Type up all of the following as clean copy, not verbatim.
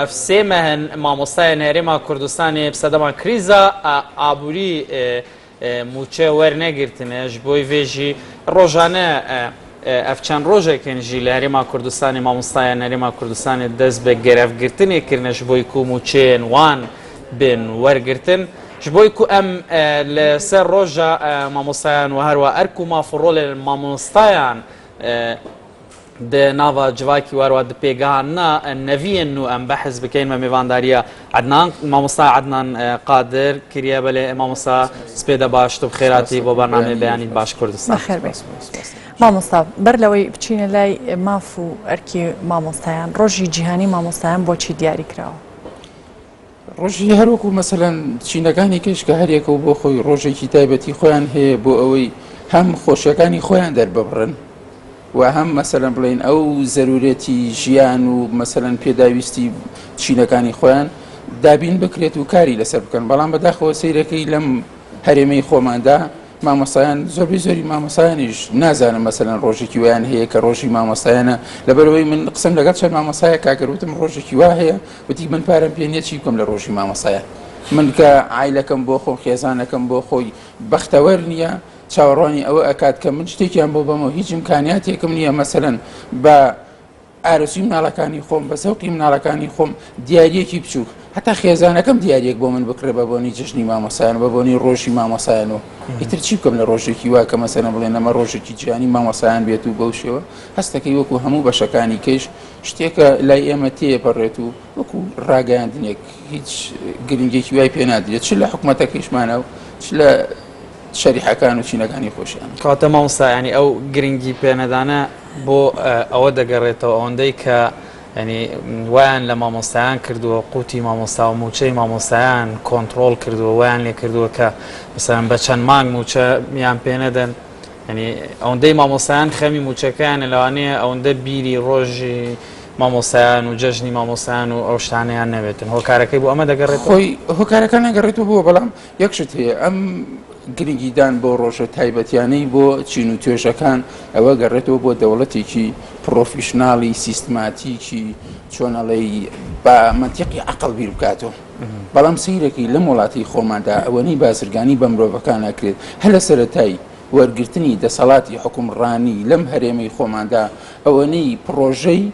Ev sê meh in mamostayên Herêma Kurdistanê bi sedema krîza aborî mûçe wernegirtine. Ji bo vê jî rojane ev çend rojek in jî li Herêma Kurdistanê mamostayên Herêma Kurdistanê dest bi gerevgirtinê kirine ji bo ku mûçeyên wan bên wergirtin. Ji bo ku em li ser roja mamostayan û herwiha erk û maf û rolên mamostayan Di nava civakî û herwiha di pêgeha na neviyên nû em behs bikeyn me mêvandariya Ednan mamosta Ednan Qadir kiriye belê mamosta spêde baş tu bi xêr hatî bo bernameyê Beyanî Baş Kurdistan. Bexêr bê. Mamosta ber lewey biçîne lay maf û erkê mamostayan rojî cîhanî mamostayan boçî diyarî kirawe? ڕۆژی هەر وەکو مەسەلەن چینەکانی کەش کە هەریەکە و بۆ خۆی ڕۆژێکی تایبەتی خۆیان هەیە بۆ ئەوەی هەم خۆشیەکانی خۆیان دەرببڕن و هەم مەسەلەن بڵین ئەو زەرورەتی ژیان و مەسەلەن پێداویستی چینەکانی خۆیان دابین بکرێت و کاری لەسەر بکەن بەڵام بەداخەوە سیرەکەی لەم هەرێمەی خۆماندا مامۆستایان زۆربەی زۆری مامۆستایانیش نازانم مەسەلەن ڕۆژێکی وایان هەیە کە ڕۆژی مامۆستایانە لەبەرەوەی من قسەم لەگەڵ چەند مامۆستایە کاکەر وتم ڕۆژێکی وا هەیە وتی من پارەم پێ نییە چی بکەم لە ڕۆژی مامۆستایان من کە عایلەکەم بۆ خۆم خێزانەکەم بۆ خۆی بەختەوەر نییە چاوەڕوانی ئەوە ئەکات کە من شتێکیان بۆ بەمەوە هیچ ئیمکانیاتێکم نییە مەسەلەن بە ئارەزووی مناڵەکانی خۆم، بە زەوقی مناڵەکانی خۆم دیارییەکی بچووک، هەتا خێزانەکەم دیارییەک بۆ من بکڕێ بە بۆنەی جەژنی مامۆستایان و بە بۆنەی ڕۆژی مامۆستایان و ئیتر چی بکەم لە ڕۆژێکی وا کە مەسەلەن بڵێن ئەمە ڕۆژێکی جیهانی مامۆستایان بێت و بەو شێوە هەستەکەی وەکو هەموو بەشەکانی کەیش شتێکە لای ئێمە تێپەڕێت و وەکو ڕاگەیاندنێک هیچ گرنگێکی وای پێ نادرێت چ لە حکومەتەکەیشمانە و چ لە شەریحەکان و چینەکانی خۆشیان. کەواتە مامۆستا یانی ئەو گرنگی پێنەدانە بۆ ئەوە دەگەڕێتەوە ئەوەندەی کە یانی وایان لە مامۆستایان کردووە قوتی مامۆستا و موچەی مامۆستایان کۆنتڕۆڵ کردووە وایان لێ کردووە کە مەسەلەن بە چەند مانگ موچە یان پێ نەدەن یانی ئەوەندەی مامۆستایان خەمی موچەکەیانە لەوانەیە ئەوەندە بیری ڕۆژی مامۆستایان و جەژنی مامۆستایان و ئەو شتانەیان نەبێتن هۆکارەکەی بۆ ئەمە دەگەڕێتەوە؟ خۆی هۆکارەکە ناگەڕێتەوە بۆ بەڵام یەک شت هەیە ئەم گرنگیدان بۆ ڕۆژە تایبەتیانەی بۆ چین و توێژەکان ئەوە گەڕێتەوە بۆ دەوڵەتێکی پڕۆفیشناڵی سیستماتیکی چۆن ئەڵێی بە مەنتیقی عەقڵ بیر بکاتەوە بەڵام سەیرەکەی لەم وڵاتی خۆماندا ئەوەنەی بازرگانی بە مرۆڤەکان ئەکرێت هەر لە سەرەتای وەرگرتنی دەسەڵاتی حوکمڕانی لەم هەرێمەی خۆماندا ئەوەنەی پڕۆژەی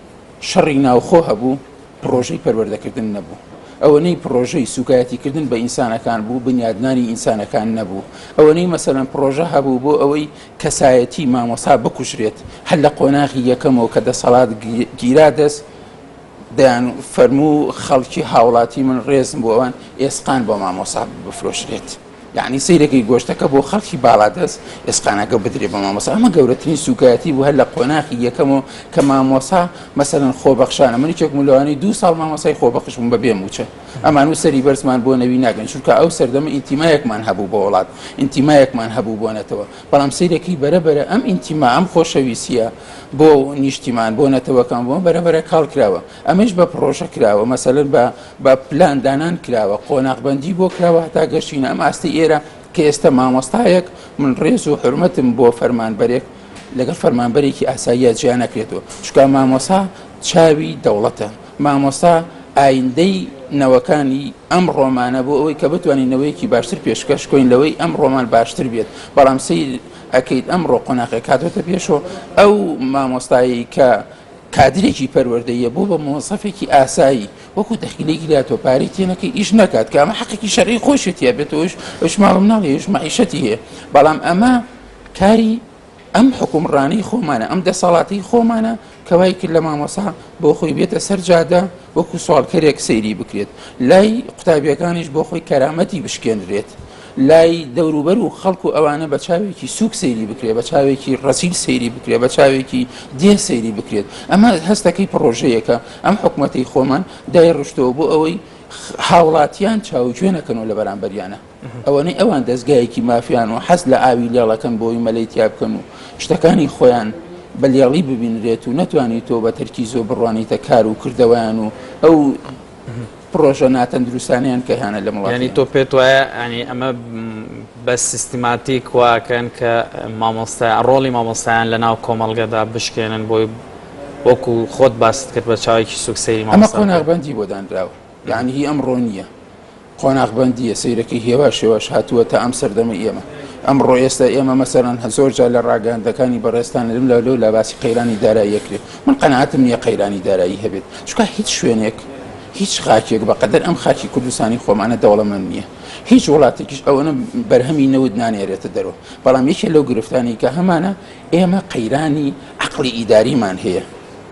شەڕی ناوخۆ هەبوو پڕۆژەی پەروەردەکردن نەبوو. ئەوەنەی پڕۆژەی سوکایەتیکردن بە ئینسانەکان بوو، بنیادنانی ئینسانەکان نەبوو. ئەوەنەی مەسەلەن پڕۆژە هەبوو بۆ ئەوەی کەسایەتی مامۆستا بکوژرێت، هەر لە قۆناغی یەکەمەوە کە دەسەڵات گیرا دەست، دەیان فەرموو خەڵکی هاوڵاتی من ڕێزم بۆ ئەوان، ئێسقان بۆ مامۆستا بفرۆشرێت. یەعنی سەیرەکەی گۆشتەکە بۆ خەڵکی باڵادەست ئێسقانەکە بدرێ بە مامۆستا ئەمە گەورەترین سوکایەتی بوو هەر لە قۆناخی یەکەمەوە کە مامۆسا مەسەلەن خۆبەخشانە من یەکێکم لەوانەی دوو ساڵ مامۆسای خۆبەخش بووم بە بێ مووچە ئەمان و سەری بەرزمان بۆ نەوی ناگەن چونکە ئەو سەردەمە ئینتیمایەکمان هەبوو بۆ وڵات ئینتیمایەکمان هەبوو بۆ نەتەوە بەڵام سەیرەکەی بەرەبەرە ئەم ئینتیما ئەم خۆشەویستیە بۆ نیشتیمان بۆ نەتەوەکان بۆ بەرەبەرە کاڵ کراوە ئەمەش بە پڕۆژە کراوە مەسەلەن بە بە پلان دانان کراوە، قۆناغبەندی بۆ کراوە هەتا گەشتینە ئەم ئاستەی ئێرە کە ئێستا مامۆستایەک من ڕێز و حورمەتم بۆ فەرمانبەرێک لەگەڵ فەرمانبەرێکی ئاساییە جیا نەکرێتەوە چونکە مامۆستا چاوی دەوڵەتە مامۆستا ئایندەی نەوەکانی ئەم ڕۆمانە بۆ ئەوەی کە بتوانین نەوەیەکی باشتر پێشکەش کۆین لەوەی ئەم ڕۆمان باشتر بێت بەڵام سیر ئەکەیت ئەمڕۆ قۆناغێک هاتۆتە پێشەوە ئەو مامۆستایی کە کادرێکی پەروەردەییە بۆ بە مۆزەفێکی ئاسایی وەکو دەخیلەیەکی لاتۆ پارەی تێنەکەی ئیش نەکات کە ئەمە حەقێکی شەرعی خۆشی تیا بێت ئەوش ئەوش ماڵ و مناڵی ئەوش مەعیشەتی هەیە بەڵام ئەمە کاری ئەم حکومڕانی خۆمانە ئەم دەسەڵاتی خۆمانە کە وای کرد لە مامۆسا بۆ خۆی بێتە سەر جادە وەکو سواڵکەرێک سەیری بکرێت لای قوتابیەکانیش بۆ خۆی کەرامەتی بشکێنرێت لای دەوروبەر و خەڵک و ئەوانە بە چاوێکی سوک سەیری بکرێت، بە چاوێکی ڕەزیل سەیری بکرێت، بە چاوێکی دێ سەیری بکرێت. ئەمە هەستەکەی پڕۆژەیەکە ئەم حکومەتەی خۆمان دایڕشتەوە بۆ ئەوەی هاوڵاتیان چاوگوێ نەکەنەوە لە بەرامبەریانە. ئەوەنەی ئەوان دەزگایەکی مافیان و حەز لە ئاوی لێڵەکەن بۆ ئەوەی مەلەی تیا بکەن و شتەکانی خۆیان بە لێڵی ببینرێت و نەتوانی تۆ بە تەرکیزەوە بڕوانیتە کار و کردەوەیان و ئەو پڕۆژە ناتەندروستانەیان کە هەیانە لەم وڵاتەی یانی تۆ پێت وایە یانی ئەمە بە سیستماتیک واکەن کە مامۆستا ڕۆڵی مامۆستایان لە ناو کۆمەڵگەدا بشکێنن بۆی وەکو خۆت باست کرد بە چاوێکی سوک سەیری ئەمە مامۆستا بکەن؟ قۆناغبەندی بۆ دانراوە یعنی هی ئەمڕۆ نییە قۆناغبەندییە سەیرەکەی هێواش هێواش هاتووە تا ئەم سەردەمەی ئێمە. ئەمڕۆ ئێستا ئێمە مەسەلەن زۆر جار لە ڕاگەیاندنەکانی بەڕێزتان لەم لاو لەو لا باسی قەیرانی دارایی ئەکرێ. من قەناعەتم نییە قەیرانی دارایی هەبێت. چونکە هیچ شوێنێک، هیچ خاکێک بە قەدەر ئەم خاکی کوردستانی خۆمانە دەوڵەمەند نییە. هیچ وڵاتێکیش ئەوەنە بەرهەمی نەوت نانێرێتە دەرەوە. بەڵام یەکێ لەو گرفتانەی کە هەمانە ئێمە قەیرانی عەقڵی ئیداریمان هەیە.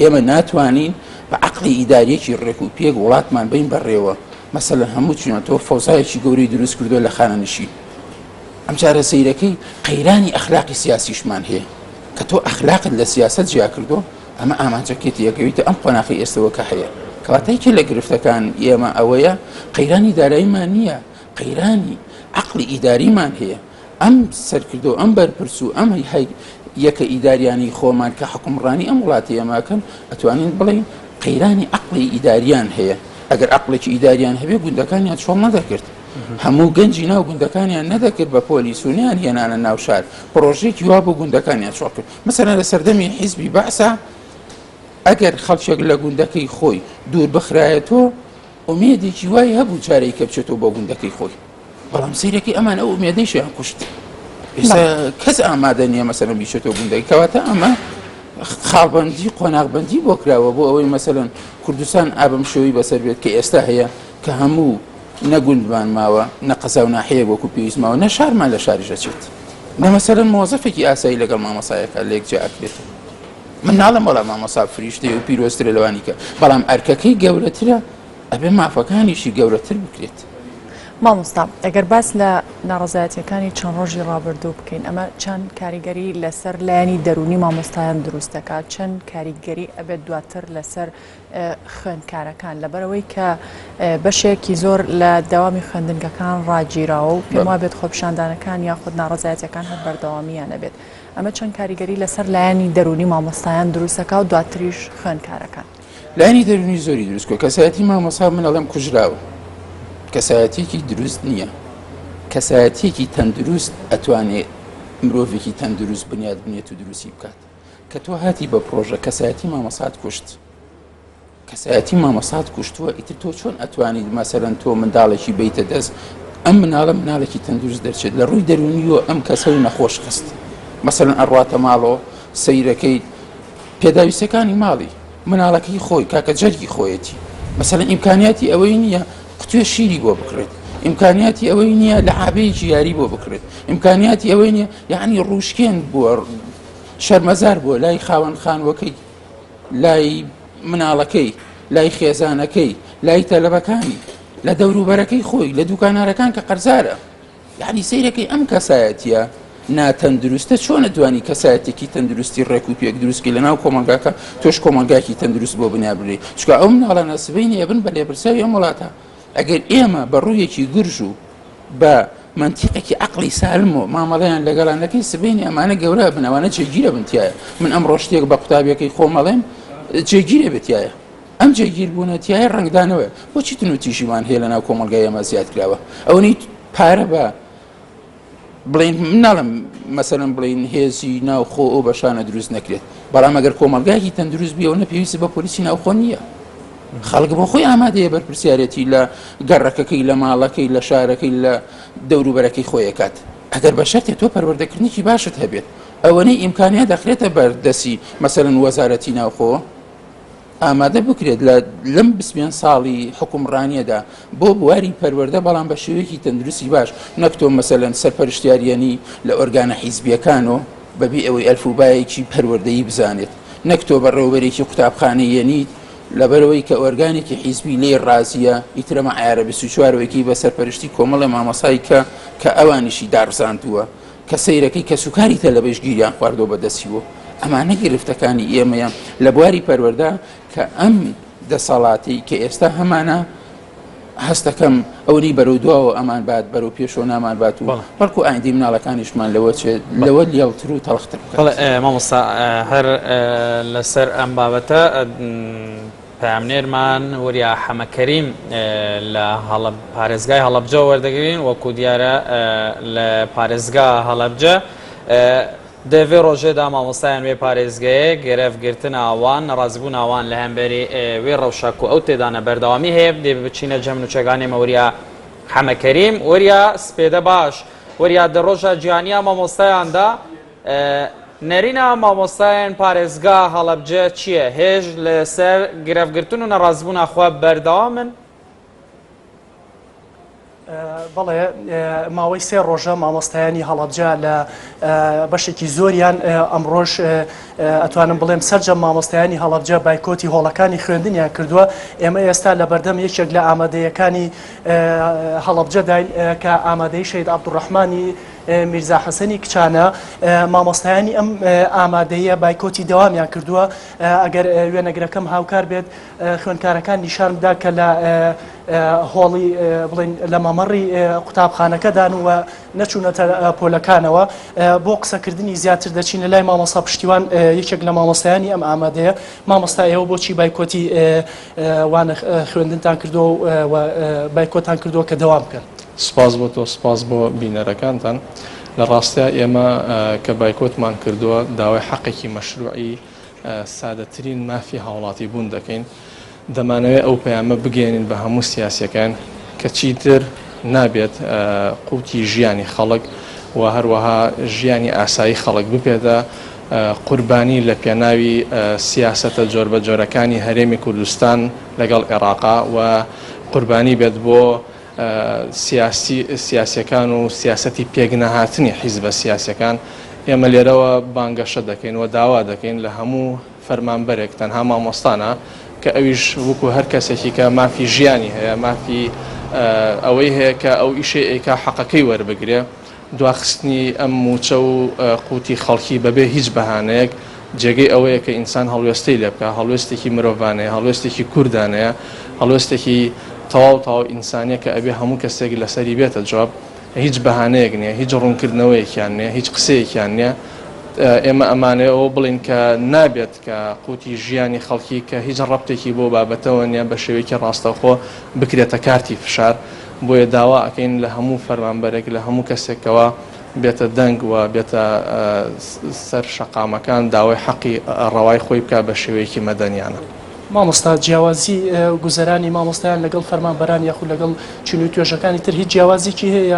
ئێمە ناتوانین بە عەقڵی ئیداریەکی ڕێک و پێک وڵاتمان بەین بەڕێوە. مەسەلەن هەموو چینە تۆ فەوزایەکی گەورەی دروست کردووە لە خانەنشین ئەم جارە سەیرەکەی قەیرانی ئەخلاقی سیاسیشمان هەیە کە تۆ ئەخلاقت لە سیاسەت جیا کردو ئەمە ئامانجەکەیتی ئەگەویتە ئەم قۆناخی ئێستەوە کە هەیە کەواتە یەکێ لە گرفتەکان ئێمە ئەوەیە قەیرانی داراییمان نییە قەیرانی عەقڵی ئیداریمان هەیە ئەم سەرکردە و ئەم بەرپرس و ئەم یەکە ئیداریانەی خۆمان کە حوکمڕانی ئەم وڵاتەی ئێمە ئەکەن، ئەتوانین بڵێین قەیرانی عەقڵی ئیداریان هەیە. ئەگەر عەقڵێکی ئیداریان هەبێ گوندەکانیان چۆڵ نەدەکرد. هەموو گەنجی ناو گوندەکانیان نەدەکرد بە پۆلیس و نەیان هێنانە ناو شار. پڕۆژەیەکی وا بۆ گوندەکانیان چۆڵ کرد. مەسەلەن لە سەردەمی حیزبی بەعسا ئەگەر خەڵکێک لە گوندەکەی خۆی دوور بخرایەتەوە، ئومێدێکی وای هەبوو جارێک کە بچێتەوە بۆ گوندەکەی خۆی. بەڵام سەیرەکەی ئەمان ئەو ئومێدەیشیان کوشت. ئێستا کەس ئامادە نییە مەسەلەن بیچێتەوە گوندەکەی. کەواتە ئەمە خاڵبەندی قۆناغبەندی بۆ کراوە بۆ ئەوەی مەسەلەن کوردستان ئابم شێوەی بەسەر بێت کە ئێستا هەیە کە هەموو نە گوندمان ماوە نە قەزا و ناحیەیەک وەکو پێویست ماوە نە شارمان لە شاریش دەچێت نە مەسەلەن مۆزەفێکی ئاسایی لەگەڵ مامۆسایەکە لێک جیا ئەکرێتەوە. من ناڵێم وەڵا مامۆسا فریشتەیە و پیرۆزترە لەوانی کە بەڵام ئەرکەکەی گەورەترە ئەبێ مافەکانیشی گەورەتر بکرێت. مامۆستا ئەگەر باس لە ناڕەزایەتیەکانی چەند ڕۆژی ڕابردوو بکەین ئەمە چەند کاریگەری لەسەر لایەنی دەروونی مامۆستایان دروست دەکات چەند کاریگەری ئەبێت دواتر لەسەر خوێندکارەکان لەبەرئەوەی کە بەشێکی زۆر لە دەوامی خوێندنگەکان ڕاگیراوە و پێم وابێت خۆپیشاندانەکان یاخود ناڕەزایەتیەکان هەر بەردەوامیان ئەبێت ئەمە چەند کاریگەری لەسەر لایەنی دەروونی مامۆستایان دروست دەکات و دواتریش خوێندکارەکان. لایەنی دەروونی زۆری دروست کردووە. کەسایەتی مامۆستا من ئەڵێم کوژراوە. کەسایەتیەکی دروست نییە. کەسایەتیەکی تەندروست ئەتوانێ مرۆڤێکی تەندروست بنیات بنێت و دروستی بکات. کە تۆ هاتی بە پرۆژە کەسایەتی مامۆسات کوشت. کەسایەتی مامۆستات کوشتووە ئیتر تۆ چۆن ئەتوانیت مەسەلەن تۆ منداڵێکی بیتە دەست ئەم مناڵە مناڵێکی تەندروست دەرچێت لە ڕووی دەرونیەوە ئەم کەسە و نەخۆش خست مەسەلەن ئەڕواتە ماڵۆ سەیرەکەی پێداویستەکانی ماڵی مناڵەکەی خۆی کاکە جەرگی خۆیەتی مەسەلەن ئیمکانیاتی ئەوەی نییە قوتوێ شیری بۆ بکڕێت ئیمکانیاتی ئەوەی نییە لە عابەیەکی یاری بۆ بکڕێت ئیمکانیاتی ئەوەی نییە یعنی ڕووشکێن بووە شەرمەزار بووە لای خاوەن خانوەکەی لای مناڵەکەی، لای خێزانەکەی، لای تەلەبەکانی، لە دەوروبەرەکەی خۆی، لە دوکانارەکان کە قەرزارە. یعنی سەیرەکەی ئەم کەسایەتیە ناتەندروستە چۆن ئەتوانی کەسایەتێکی تەندروستی ڕێک و پێک دروستکەی لەناو کۆمەڵگاکە تۆش کۆمەڵگایەکی تەندروست بۆ بنیا بنێی چونکە ئەو مناڵانە سبەینێ ئەبن بە لێپرسراوی ئەم وڵاتە ئەگەر ئێمە بە ڕوویەکی گرژ و بە مەنتیقێکی عەقڵی سالم و مامەڵەیان لەگەڵا نەکەی سبەینێ ئەمانە گەورە بن ئەوانە جێگیرە بن تایە من ئەمڕۆ شتێک بە قوتابیەکەی خۆم ئەڵێم جێگیرە بێت تایە ئەم جێگیر بوونە تایە ڕەنگدانەوەیە بۆچی تونوتیژیمان هەیە لەناو کۆمەڵگای ئێمە زیاد کراوە ئەوەی پارە بە بڵێن من ناڵم مەسەلەن بڵێن هێزی ناوخۆ ئەو بەشانە دروست نەکرێت بەڵام ئەگەر کۆمەڵگایەکی تەندروست بێ ئەوە پێویستی بە پۆلیسی ناوخۆ نییە خەڵک بۆ خۆی ئامادەیە بەرپرسیارەتی لە گەڕەکەکەی لە ماڵەکەی لە شارەکەی لە دەوروبەرەکەی خۆیەکات ئەگەر بە شەرتێ تۆ پەروەردەکردنێکی باشت هەبێت ئەوەنەی ئیمکانیات دەخرێتە بەردەسی مەسەلەن وەزارەتی ناوخۆ ئامادە بکرێت لە لەم 25 ساڵی حکومڕانیەدا بۆ بواری پەروەردە بەڵام بە شێوەیەکی تەندروستی باش نەک تۆ مەسەلەن سەرپەرشتیاریەنی لە ئۆرگانە حیزبیەکان و بەبێ ئەوەی ئەلفوبایەکی پەروەردەیی بزانێت نەک تۆ بەڕێوەبەرێکی قوتابخانە یەنیت لەبەرئەوەی کە ئۆرگانێکی حیزبی لێی ڕازیە ئیتر ئەمە عەیارە 24 وەکی بە سەرپەرشتی کۆمەڵێ مامۆسای کە کە ئەوانیشی داڕزاندووە کە سەیرەکەی کەسوکاری تەلەبەیش گیریان خواردووە بە دەستیوە ئەمانە گرفتەکانی ئێمەیە لە بواری پەروەردە کە ئەم دەسەڵاتی کە ئێستا هەمانە هەستەکەم ئەوەی بەرەو دواوە ئەمان بات بەرەو پێشەوە نامان بات و بەڵکو ئایندەی مناڵەکانیشمان لەوە چێت لەوە لێڵتر و تەڵختر بکات. بەڵێ مامۆستا هەر لەسەر ئەم بابەتە پەیامنێرمان وریا حەمەکەریم لە هەڵە پارێزگای هەڵەبجە وەردەگرین وەکو دیارە لە پارێزگا هەڵەبجە. Di vê rojê de mamostayên wê parêzgehê grev girtina wan, nerazîbûna wan li hemberî wê rewşa ku ew tê de ne berdewamî heye. Dê biçîne cem nûçeganê me Weriya Heme Kerîm. Weriya spêde baş. Weriya di roja cîhanî ya mamostayan de nerîna mamostayên parêzgeha Helebce çi ye? Hêj li ser grevgirtin û nerazîbûna xwe berdewam in? بەڵێ ماوەی سێ ڕۆژە مامۆستایانی هەڵەبجە لە بەشێکی زۆریان ئەمڕۆژ ئەتوانم بڵێم سەرجەم مامۆستایانی هەڵەبجە بایکۆتی هۆڵەکانی خوێندنیان کردووە ئێمە ئێستا لە بەردەم یەکێک لە ئامادەیەکانی هەڵەبجەداین کە ئامادەی شەید عەبدوڕەحمانی میرزا حەسەنی کچانە مامۆستایانی ئەم ئامادەیە بایکۆتی دەوامیان کردووە ئەگەر وێنەگرەکەم هاوکار بێت خوێندکارەکان نیشان بدا کە لە هۆڵی بڵێن لە مەمەڕی قوتابخانەکەدان و نەچوونەتە پۆلەکانەوە بۆ قسەکردنی زیاتر دەچین لە لای مامۆستا پشتیوان یەکێک لە مامۆستایانی ئەم ئامادەیە مامۆستا ئێوە بۆچی بایکۆتی وانە خوێندنتان کردو و بایکۆتان کردووە کە دەوام بکەن؟ سپاس بۆ تۆ سپاس بۆ بینەرەکانتان لە ڕاستیا ئێمە کە بایکۆتمان کردووە داوای حەقێکی مەشروعی سادەترین مافی هاوڵاتی بوون دەکەین، دەمانەوێت ئەو پەیامە بگەیەنین بە هەموو سیاسیەکان کە چیتر نابێت قوتی ژیانی خەڵک و هەروەها ژیانی ئاسایی خەڵک ببێتە قوربانی لە پێناوی سیاسەتە جۆربەجۆرەکانی هەرێمی کوردستان لەگەڵ عێراقا و قوربانی بێت بۆ سیاسی سیاسیەکان و سیاسەتی پێکنەهاتنی حیزبە سیاسیەکان، ئێمە لێرەوە بانگەشە دەکەین و داوا دەکەین لە هەموو فەرمانبەرێک تەنها مامۆستا نا کە ئەویش وەکو هەر کەسێکی کە مافی ژیانی هەیە مافی ئەوەی هەیە کە ئەو ئیشەی ئەیکا حەقەکەی وەربگرێ. دواخستنی ئەم مووچە و قوتی خەڵکی بەبێ هیچ بەهانەیەک جێگەی ئەوەیە کە ئینسان هەڵوێستەی لێ بکا، هەڵوێستێکی مرۆڤانەیە، هەڵوێستێکی کوردانەیە، هەڵوێستێکی تەواو تەواو ئینسانیە کە ئەبێ هەموو کەسێک لەسەری بێتە جواب، هیچ بەهانەیەک نیە، هیچ ڕوونکردنەوەیەکیان نیە، هیچ قسەیەکیان نیە، ئێمە ئەمانەوێ ئەوە بڵێین کە نابێت کە قوتی ژیانی خەڵکی کە هیچ ڕەبتێکی بەو بابەتەوە نیە بە شێوەیەکی ڕاستەوخۆ بکرێتە کارتی فشار. بۆیە داوا ئەکەین لە هەموو فەرمانبەرێک لە هەموو کەسێک کەوا بێتە دەنگ و بێتە سەر شەقامەکان داوای حەقی ڕەوای خۆی بکا بە شێوەیەکی مەدەنیانە. مامۆستا جیاوازی گوزەرانی مامۆستایان لەگەڵ فەرمانبەران یاخود لەگەڵ چین و توێژەکانی تر هیچ جیاوازیکی هەیە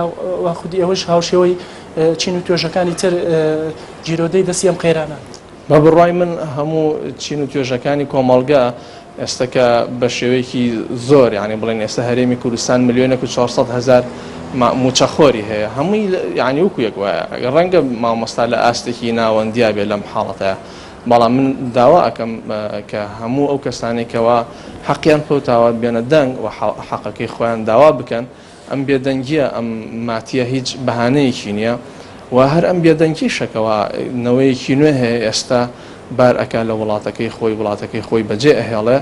یاخود ئێوەش هاوشێوەی چین و توێژەکانی تر گیرۆدەی دەستی ئەم قەیرانەن؟ بە بڕوای من هەموو چین و توێژەکانی کۆمەڵگە ئێستا کە بە شێوەیەکی زۆر یانی بڵێن ئێستا هەرێمی کوردستان ملیۆنێک و 400 هەزار موچەخۆری هەیە هەمووی یانی وەکو یەک وایە ڕەنگە مامۆستا لە ئاستێکی ناوەندیا بێ لەم حاڵەتەیە بەڵام من داوا ئەکەم کە هەموو ئەو کەسانەی کەوا حەقیان فەوتاوە بێنە دەنگ و حەقەکەی خۆیان داوا بکەن ئەم بێدەنگیە، ئەم ماتیە هیچ بەهانەیەکی نیە و هەر ئەم بێدەنگیشە کەوا نەوەیەکی نوێ هەیە ئێستا بار ئەکا لە وڵاتەکەی خۆی، وڵاتەکەی خۆی بەجێ ئەهێڵێ.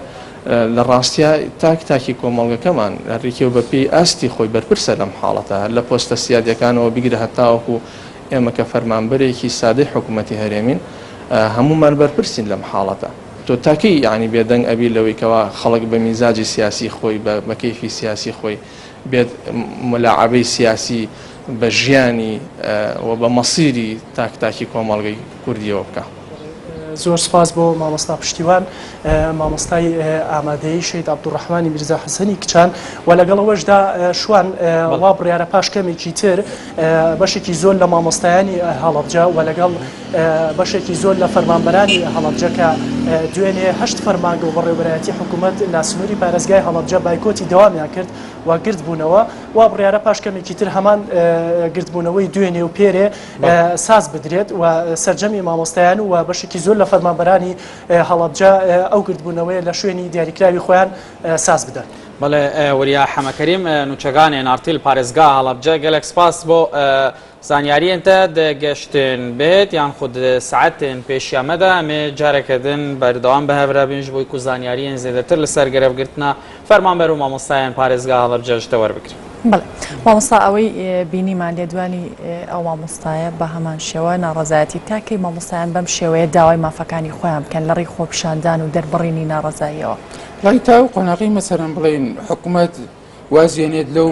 لە ڕاستیا تاک تاکی کۆمەڵگەکەمان هەریەکەو بە پێی ئاستی خۆی بەرپرسە لەم حاڵەتە، هەر لە پۆستە سیادیەکانەوە بیگرە هەتاوەکو ئێمە کە فەرمانبەرێکی سادەی حکومەتی هەرێمین هەموومان بەرپرسین لەم حاڵەتە. تۆ تا کەی یەعنی بێدەنگ ئەبی لەوەی کەوا خەڵک بە میزاجی سیاسی خۆی بە بە کەیفی سیاسی خۆی بێت ملاعەبەی سیاسی بە ژیانی و بە مەسیری تاک تاکی کۆمەڵگەی کوردیەوە بکا. زۆر سوپاس بۆ مامۆستا پشتیوان مامۆستای ئامادەیی شەهید عەبدولڕەحمانی میرزا حەسەنی کچان و لەگەڵ ئەوەشدا شوان وا بڕیارە پاش کەمێکی تر بەشێکی زۆر لە مامۆستایانی هەڵەبجە و لەگەڵ بەشێکی زۆر لە فەرمانبەرانی هەڵەبجە کە دوێنێ هەشت فەرمانگە و بەڕێوەبەرایەتی حکوومەت لە سنووری پارێزگای هەڵەبجە بایکۆتی دەوامیان کرد و گردبوونەوە وا بڕیارە پاش کەمێکی تر هەمان گردبوونەوەی دوێنێ و پێرێ ساز بدرێت و سەرجەمی مامۆستایان و بەشێکی زۆر لە فەرمانبەرانی هەڵەبجە ئەو گردبوونەوەیە لە شوێنی دیاریکراوی خۆیان ساز بدەن. بەڵێ وریا حەمەکەریم نوچەگان ئێن ئاڕ تی لە پارێزگا هەڵەبجە گەلەک سپاس بۆ زانیاریێن تە دە گەشتن بێت یان خود ساعەتێن پێشیا مەدە ئەمێ جارەکە دن بەردەوام بە هەڤرا بین ژ بۆی کو زانیاریێن زێدەتر لەسەر گرەڤگرتنا فەرمانبەر و مامۆستایان پارێزگا هەڵەبجە ژ تە وەربگرین. بەڵێ مامۆستا ئەوەی بینیمان لێدوانی ئەو مامۆستایە بە هەمان شێوە ناڕەزایەتی تا کەی مامۆستایان بەم شێوەیە داوای مافەکانی خۆیان بکەن لە ڕێی خۆپیشاندان و دەربڕینی ناڕەزاییەوە؟ وەڵی تا ئەو قۆناغەی مەسەلەن بڵێین حکومەت واز یەنێت لەو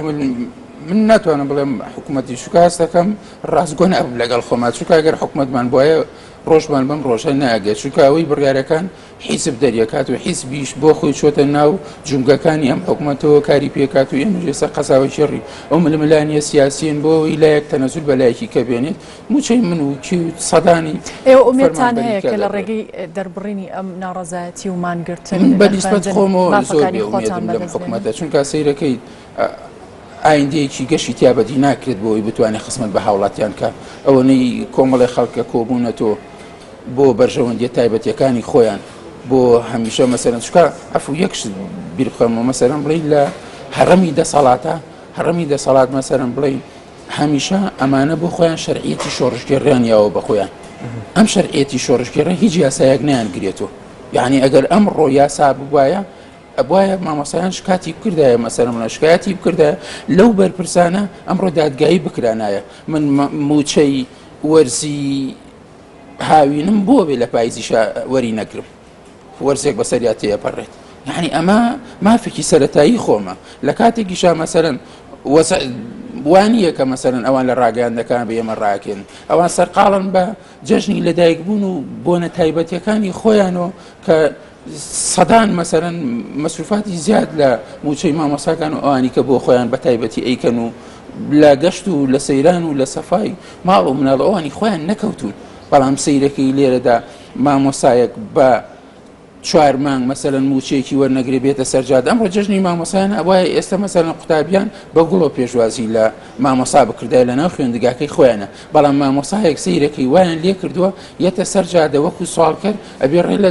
من ناتوانم بڵێم حکوومەتی چونکە هەست دەکەم ڕاستگۆ نابم لەگەڵ خۆما چونکە ئەگەر حکوومەتمان بواە ڕۆژمان بەم ڕۆژە ناگەێت چونکە ئەوەی بڕیارەکان حیزب دەریەکات و حیزبیش بۆ خۆی چۆتە ناو جومگەکانی ئەم حکومەتەوە کاری پێکات و ئێمەش ئێستا قەزاوەکێڕی ئەو ململانیە سیاسیین بۆ ئەوەی لایەک تەنەزول بە لایەکی کە بێنێت موچەی من و کی و سەدانی ئێوە ئومێدتان هەیە فەرمانبەری کە کە لە دەبڕێت. ڕێگەی دەربڕینی ئەم ناڕەزایەتی و مانگرتن من بە لە نیسبەت خوێندن خۆمەوە زۆر مافەکانی بێ خۆتان ئومێدم لەم بەدەست بێنن؟ حکومەتە چونکە سەیرەکەی ئایندەیەکی گەشی تیا بەدی ناکرێت بۆ ئەوەی بتوانێت خزمەت بە هاوڵاتیان کە ئەوەنەی کۆمەڵی خەڵکە کۆبوونەتەوە بۆ بەرژەوەندیە تایبەتیەکانی خۆیان بۆ هەمیشە مەسەرەن چکە عفو یەک شت بیر بخەمەوە مەسەرەن بڵێ لە هەڕەمی دەسەڵاتە هەڕەمی دەسەڵات مەسەرەن بڵێ هەمیشە ئەمانە بۆ خۆیان شەرعیەتی شۆڕشگێڕیان یاوە بە خۆیان ئەم شەرعیەتی شۆڕشگێڕە هیچ یاسایەک نیان گرێتەوە یعنی ئەگەر ئەم ڕۆ یاسا ببایە ئەبوایە مامۆستایان شکاتی بکردایە مەسەلەن بڵێن شکایەتی بکردایە لەو بەرپرسانە ئەمڕۆ دادگایی بکرانایە من موچەی وەرزی هاوینم بۆ بێ لە پایزیشا وەری نەگرم وەرزێک بەسەریا تێپەڕێت یعنی ئەمە مافێکی سەتایی خۆمە لە کاتێکیشا مەسەرەن وانییە کە مەسەرەن ئەوان لە ڕاگەیاندەکان بە ئێمە ڕاکێن ئەوان سەرقاڵن بە جەژنی لەدایکبوون و بۆنە تایبەتەکانی خۆیانەوە کە سەدان مەسەرەن مەسروفاتی زیاد لە موچەی مامۆساکان و ئەوانی کە بۆ خۆیان بە تایبەتی ئەیکەن و لە گەشت و لە سەیران و لە سەفای ماڵ و مناڵ ئەوانی خۆیان نەکەوتون بەڵام سەیرەکەی لێرەدا مامۆسایەک بە چوار مانگ مەسەلەن موچەیەکی وەرنەگرێ بێتە سەرجاد ئەمڕۆ جەژنی مامۆسایان ئەوایە ئێستا مەسەلەن قوتابیان بە گوڵۆ پێشوازی لە مامۆسا بکردای لە ناو خوێندگاکەی خۆیانە بەڵام مامۆسایەک سەیرەکەی وایان لێ کردووە یەتە سەر جادە وەکو سواڵکەر ئەبێ ڕێ لە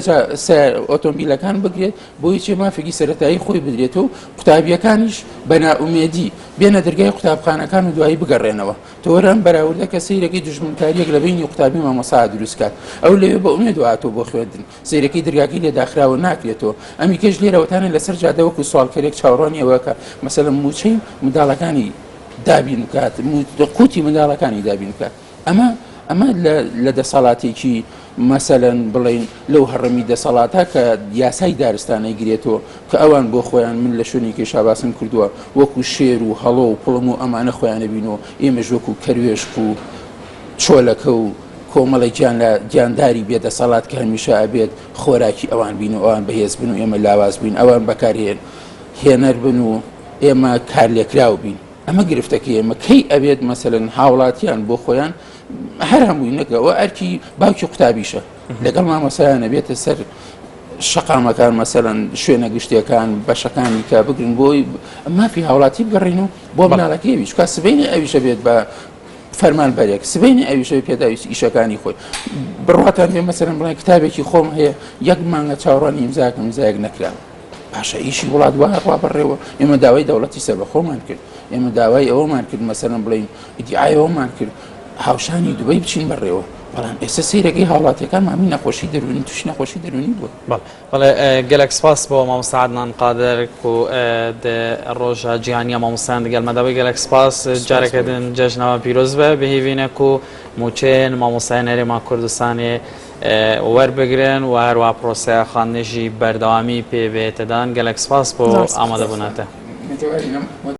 ئۆتۆمبیلەکان بگرێت بۆی چێ مافێکی سەتایی خۆی بدرێت و قوتابیەکانیش بە نائومێدی بێنە دەرگای قوتابخانەکان و دوایی بگەڕێنەوە تۆرە ئەم بەراوردە کە سەیرەکەی دوژمنکاریەک لە بینی قوتابی مامۆسا دروستکات ئەو لەوێ بە ئومێد هاتووە بۆ خوێندن سەیرەکەی دەرگاکەی لێ داخراوە ناکرێتەوە ئەمیکەش لێرەوەتانە لەسەر جادە وەکو سواڵکەرێک چاوەڕوانی ئەوە کە مەسەلەن مووچەی منداڵەکانی دابین بکات قوتی منداڵەکانی دابین بکات ئەمە ئەمە لە دەسەڵاتێکی مەسەلەن بڵین لەو هەڕەمی دەسەڵاتە کە یاسای دارستانەی گرێتەوە کە ئەوان بۆ خۆیان من لە شوێنێکی شاباسم کردووە وەکو شێر و هەڵۆ و پڵنگ و ئەمانە خۆیانە بینەوە ئێمەش وەکو کەروێشک و چۆلەکە و کۆمەڵێک گیان لە گیانداری بێ دەسەڵات کە هەمیشە ئەبێت خۆراکی ئەوان بین و ئەوان بەهێز بن و ئێمە لاواز بین ئەوان بەکارهێن هێنەر بن و ئێمە کارلێکراو بین ئەمە گرفتەکەی ئێمە کەی ئەبێت مەسەلەن هاوڵاتیان بۆ خۆیان هەر هەمووی نەکەوە ئەرکی باوکی قوتابیشە لەگەڵ مامۆسایان ئەبێتە سەر شەقامەکان مەسەلەن شوێنە گشتیەکان بەشەکانی کە بگرن بۆی مافی هاوڵاتی بگەڕین و بۆ مناڵەکەی ئەویش کا سبەینێ ئەویشە بێت بە فەرمانبەرێک سبەینێ ئەویشە پێداویستی ئیشەکانی خۆی بڕواتان بێ مەسەلەن بڵێن کتابێکی خۆم هەیە یەک مانگە چاوەڕوانی ئیمزاکەم ئیمزایەک نەکراوە باشە ئیشی وڵات وا ڕوا بەڕێوە ئێمە داوای دەوڵەتی سەربەخۆمان کرد ئێمە داوای ئەوەمان کرد مەسەلەن بڵێین ئیدیعای ئەوەمان کرد هاوشانی دوبەی بچین بەڕێوە بەڵام ئێستا سەیرەکەی هاوڵاتیەکان مامی نەخۆشی دەروونی تووشی نەخۆشی دەروونی بووە. بەڵێ بەڵێ گەلەک سپاس بۆ مامۆستا عەدنان قادر کو دە ڕۆژا جیهانیە مامۆستایان دگەل مە دەبی گەلەک سپاس جارەکە دن جەژنەوە پیرۆز بە بهێڤینە کو موچەیەن مامۆستایان هەرێما کوردستانێ وەربگرن و هەروە پرۆسەیا خواندنێ ژی بەردەوامی پێ بێتەدان گەلەک سپاس بۆ زۆر سپاس. ئامادەبووناتە.